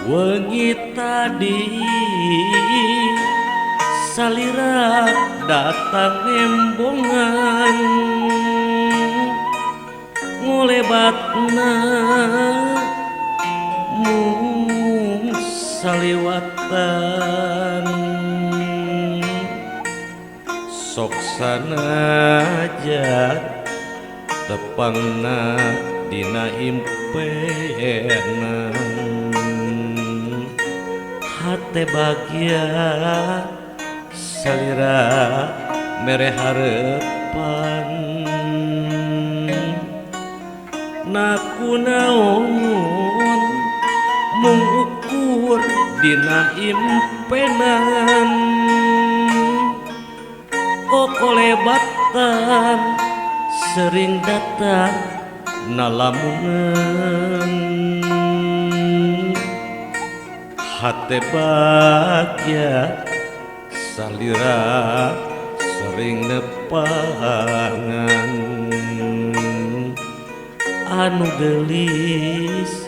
Wengi tadi salira datang embongan, ngolebatna mung saliwatan. Sok sanajan tepangna dina impenan, hate bagya salira mere harepan. Nakunaon mung ukur dina impenan, kokolebatan sering datang nalamunan. Hate bagya salira sering nepangan, anu gelis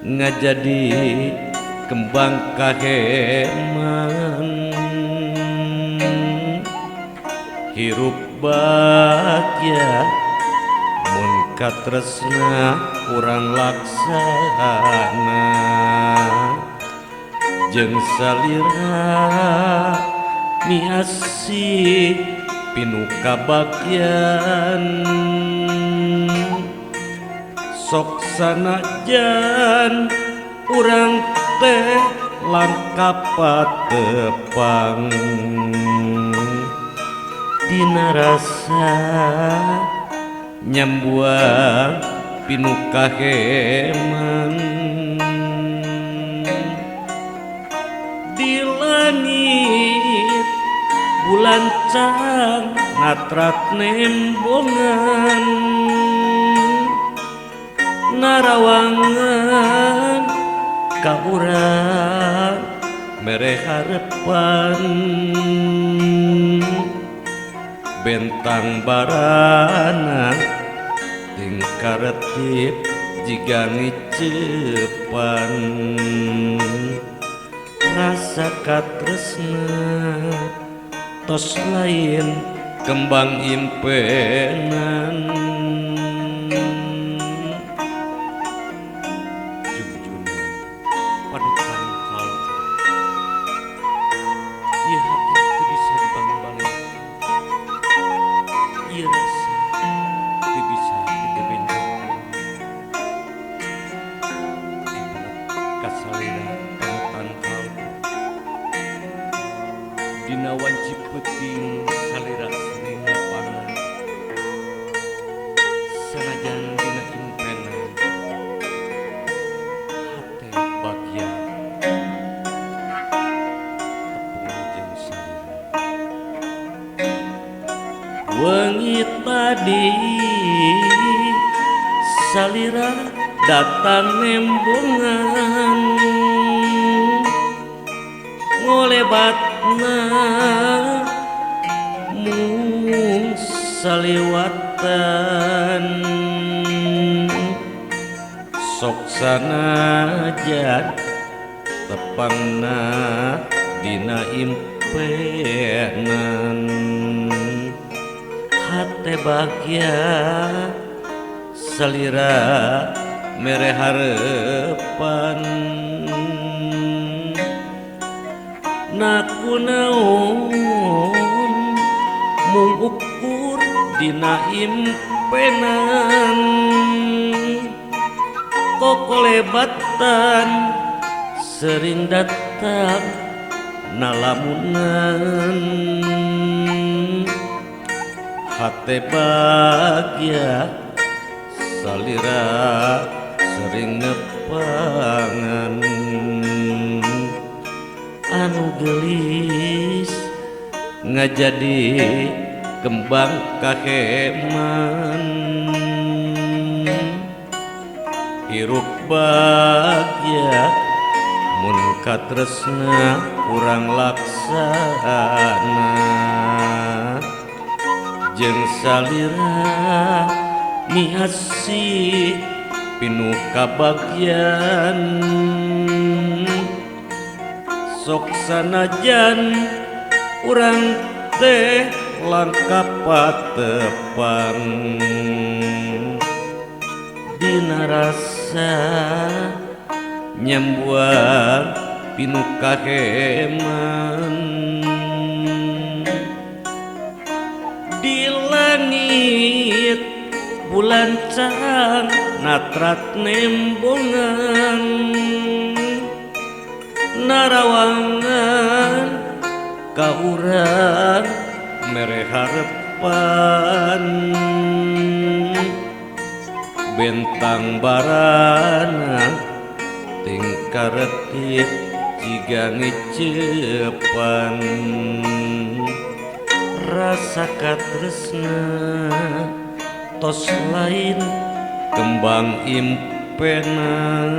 ngajadi kembang kaheman. Hirup bagya mun katresna urang laksana, jeung salira miasih pinu kabagyan. Sok sanajan urang teh langka patepang, dina rasa nyambuang pinu kaheman. Di langit bulan cang natrat nembongan, narawangan ka urang mere harepan. Bentang barana tingkaretip jiga ngicepan, rasa katresna tos lain kembang impenan. Jungjungan padukan kalbu, ieu hati teu bisa dibang-balik, ieu rasa teu bisa digebenjokeun. Dipenet kasalira panutan kalbu, dina wanci peuting salira sering nepangan, sanajan dina impenan hate bagya tepung jeung salira. Wengi tadi salira datang nembongan, ngolebatna mung saliwatan. Sok sanajan tepangna dina impenan, hate bagya salira mere harepan. Nakunaon mung ukur dina impenan, kokolebatan sering datang nalamunan. Hate bagya salira sering nepangan, anu gelis ngajadi kembang kaheman. Hirup bagya mun katresna urang laksana, jeung salira miasih pinu kabagyan. Sok sanajan urang teh langka patepang, dina rasa nyembuhan pinuh kaheman. Di langit bulan carang natrat nembongan, narawangan ka urang mere harepan. Bentang barana tingkaretip jiga ngecepan, rasa katresna tos lain kembang impenan.